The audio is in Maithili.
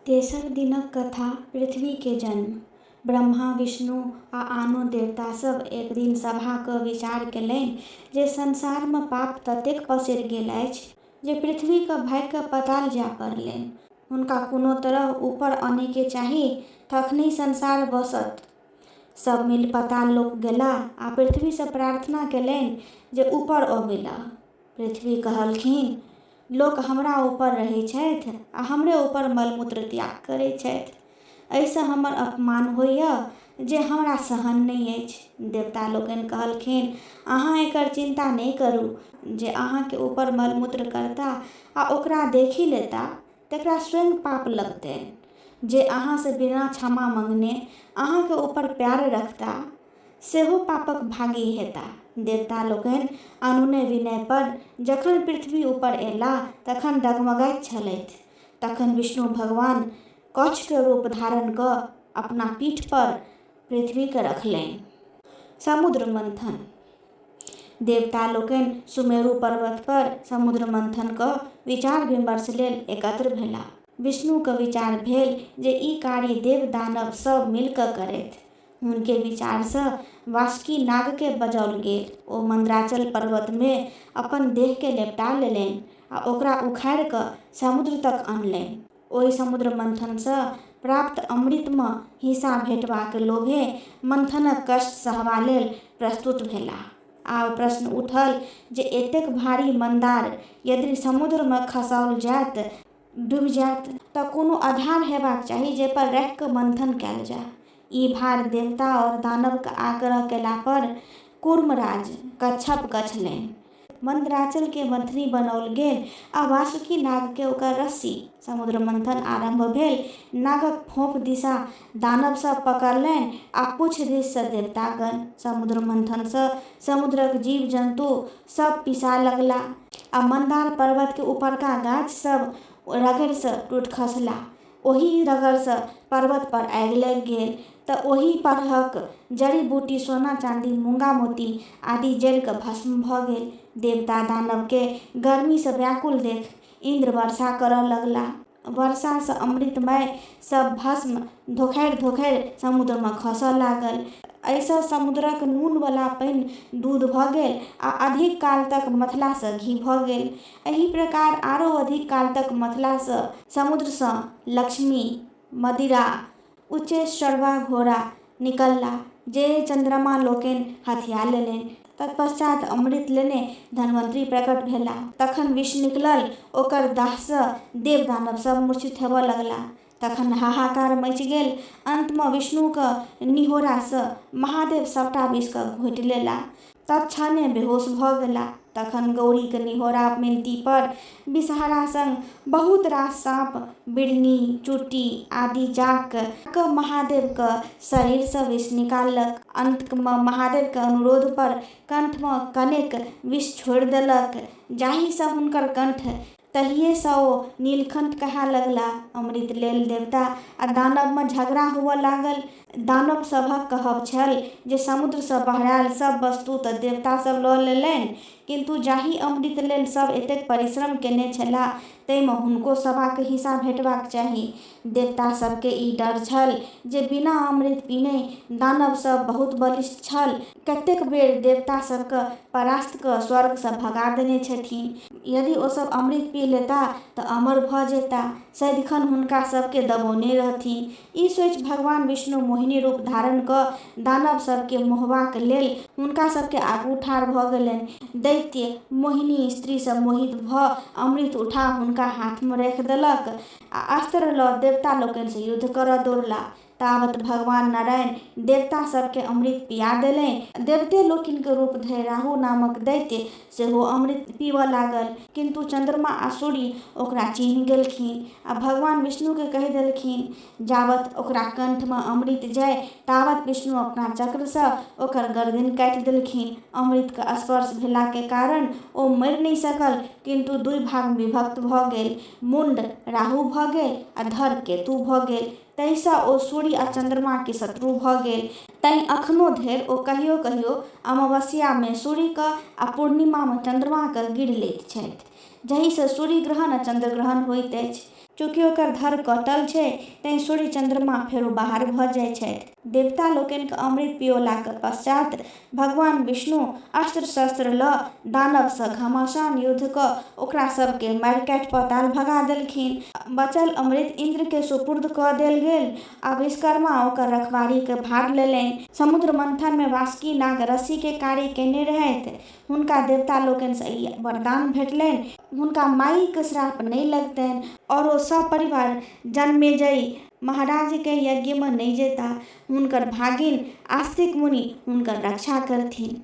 तेसर दिनक कथा: पृथ्वी के जन्म। ब्रह्मा, विष्णु आ आनो देवता सब एक दिन सभा कऽ विचार केलनि जे संसार मे पाप ततेक पसरि गेल अछि जे पृथ्वी केँ भागि कऽ पाताल जाय पड़लनि। हुनका कोनो तरहँ ऊपर अनै के चाही, तखनहि संसार बसत। सब मिलि पाताल लोक गेलाह आ पृथ्वी सँ प्रार्थना केलनि जे ऊपर अबै ला। पृथ्वी कहलखिन, "लोक हमरा ऊपर रहै छथि आ हमरे ऊपर मल-मूत्र त्याग करै छथि। एहि सँ हमर अपमान होइए जे हमरा सहन नहि अछि।" देवता लोकनि कहलखिन, "अहाँ एकर चिन्ता नहि करू। जे अहाँ के ऊपर मल-मूत्र करताह आ ओकरा देखि लेताह तकरा स्वयं पाप लगतनि। जे अहाँ सँ बिना क्षमा मँगने अहाँ के ऊपर पैर रखताह सेहो पापक भागी हेताह।" देवता लोकनि अनुनय-विनय पर जखन पृथ्वी ऊपर अयलाह तखन डगमगाइत छलथि। तखन विष्णु भगवान कच्छ के रूप धारण कऽ अपना पीठ पर पृथ्वी केँ रखलनि। समुद्र मंथन। देवता लोकनि सुमेरु पर्वत पर समुद्र मंथन क विचार-विमर्श लेल एकत्र भेलाह। विष्णु क विचार भेल जे ई कार्य देव-दानव सब मिलि कऽ करथि। हुनके विचार सँ वासुकी नाग केँ बजाओल गेल। ओ मंदराचल पर्वत मे अपन देह केँ लेपटा लेलनि आ ओकरा उखाड़ि कऽ समुद्र तक अनलनि। ओहि समुद्र मंथन सँ प्राप्त अमृत मे हिस्सा भेटबाक लोभे मंथनक कष्ट सहबा लेल प्रस्तुत भेलाह। आब प्रश्न उठल जे एतेक भारी मंदार यदि समुद्र मे खसाओल जायत डूबि जायत, त कोनो आधार हेबाक चाही जाहि पर राखि क मंथन कयल जाय। ई भार देवता और दानव क आग्रह केला पर कूर्मराज कच्छप गछलनि। मंदराचल के मंथनी बनाओल गेल आ वासुकी नाग के ओकर रस्सी। समुद्र मंथन आरम्भ भेल। नागक फोंफ दिस दानव सब पकड़लनि आ पूँछ दिस देवतागण। समुद्र मंथन सँ समुद्रक जीव-जन्तु सब पिसाय लगलाह आ मंदार पर्वत के ऊपरका गाछ सब रगड़ि सँ टूटि खसलाह। ओहि रगड़ सँ पर्वत पर आगि लागि गेल त ओहि परहक जड़ी-बूटी, सोना-चाँदी, मूंगा-मोती आदि जरि क भस्म भ गेल। देवता-दानव केँ गर्मी सँ व्याकुल देखि इन्द्र वर्षा करय लगलाह। वर्षा सँ अमृतमय सब भस्म धोखरि-धोखरि समुद्र मे खसय लागल। एहि सँ समुद्रक नून वला पानि दूध भ गेल आ अधिक काल तक मथला सँ घी भ गेल। एहि प्रकार आरो अधिक काल तक मथला सँ समुद्र सँ लक्ष्मी, मदिरा, उच्चैःश्रवा घोड़ा निकललाह जे चन्द्रमा लोकनि हथिया लेलनि। तत्पश्चात् अमृत लेने धन्वन्तरि प्रकट भेलाह। तखन विष निकलल, ओकर दाह सँ देव-दानव सब मूर्छित हेबय लगलाह। तखन हाहाकार मचि गेल। अंत मे विष्णु क निहोरा सँ महादेव सबटा विष केँ घोंटि लेलाह। तत्क्षणे बेहोश भ गेलाह। तखन गौरीक निहोरा-मिनती पर विषहरा संग बहुत रास साँप, बिढ़नी, चुट्टी आदि जा क महादेव क शरीर सँ विष निकाललक। अंत मे महादेव के अनुरोध पर कंठ मे कनेक विष छोड़ि देलक जाहि सँ हुनकर कंठ तहिये सँ ओ नीलकंठ कहाय लगलाह। अमृत लेल देवता आ दानव मे झगड़ा होअय लागल। दानव सभक कहब छल जे समुद्र सँ बहरायल सब वस्तु त देवता सब ल लेलनि, किन्तु जाहि अमृत लेल सब एतेक परिश्रम केने छलाह ताहि मे हुनको सबाक हिस्सा भेटबाक चाही। देवता सब के ई डर छल जे बिना अमृत पीनहि दानव सब बहुत बलिष्ठ छल, कतेक बेर देवता सब केँ परास्त क स्वर्ग सँ भगा देने छथिन। यदि ओ सब अमृत पी लेताह त अमर भ जेताह, सदिखन हुनका सब केँ दबौने रहथिन। ई सोचि भगवान विष्णु मोहिनी रूप धारण क दानव सब केँ मोहबाक लेल हुनका सब के आगू ठाढ़ भ गेलनि। दैत्य मोहिनी स्त्री सँ मोहित भ अमृत उठा हुनका हाथ मे राखि देलक आ अस्त्र ल देवता लोकनि सँ युद्ध करय दौड़लाह। ताबत भगवान नारायण देवता सब केँ अमृत पिया देलनि। देवते लोकनिक रूप धरि राहु नामक दैत्य सेहो अमृत पीबय लागल, किन्तु चन्द्रमा आ सूर्य ओकरा चिन्हि गेलखिन आ भगवान विष्णु केँ कहि देलखिन। जाबत ओकरा कंठ मे अमृत जाय ताबत विष्णु अपना चक्र सँ ओकर गरदनि काटि देलखिन। अमृत क स्पर्श भेला के कारण ओ मरि नहि सकल, किन्तु दुइ भाग मे विभक्त भ गेल। मुण्ड राहु भ गेल आ धड़ केतु भ गेल। ताहि सँ ओ सूर्य आ चन्द्रमा के शत्रु भ गेल। तैं अखनो धरि ओ कहियो-कहियो अमावस्या मे सूर्य क आ पूर्णिमा मे चन्द्रमा केँ गीड़ि लैत छथि, जाहि सँ सूर्य ग्रहण आ चन्द्र ग्रहण होइत अछि। चूँकि ओकर धड़ कटल छै तैं सूर्य चन्द्रमा फेरो बाहर भऽ जाइ छथि। देवता लोकनिके अमृत पियोलाक पश्चात भगवान विष्णु अस्त्र शस्त्र लऽ दानवसँ घमासान युद्ध कऽ ओकरा सबके मारि काटि पताल भगा देलखिन। बचल अमृत इन्द्रके सुपुर्द कऽ देल गेल आ विश्वकर्मा ओकर रखवारीके भार लेलनि। समुद्र मंथनमे वासुकी नाग रस्सीके कार्य केने रहथि। हुनका देवता लोकनिसँ ई वरदान भेटलनि, हुनका माइके श्राप नहि लगतनि आओर ओ सपरिवार जन्मेजय महाराजके यज्ञमे नहि जेता। हुनकर भागिन आस्तिक मुनि हुनकर रक्षा करथिन।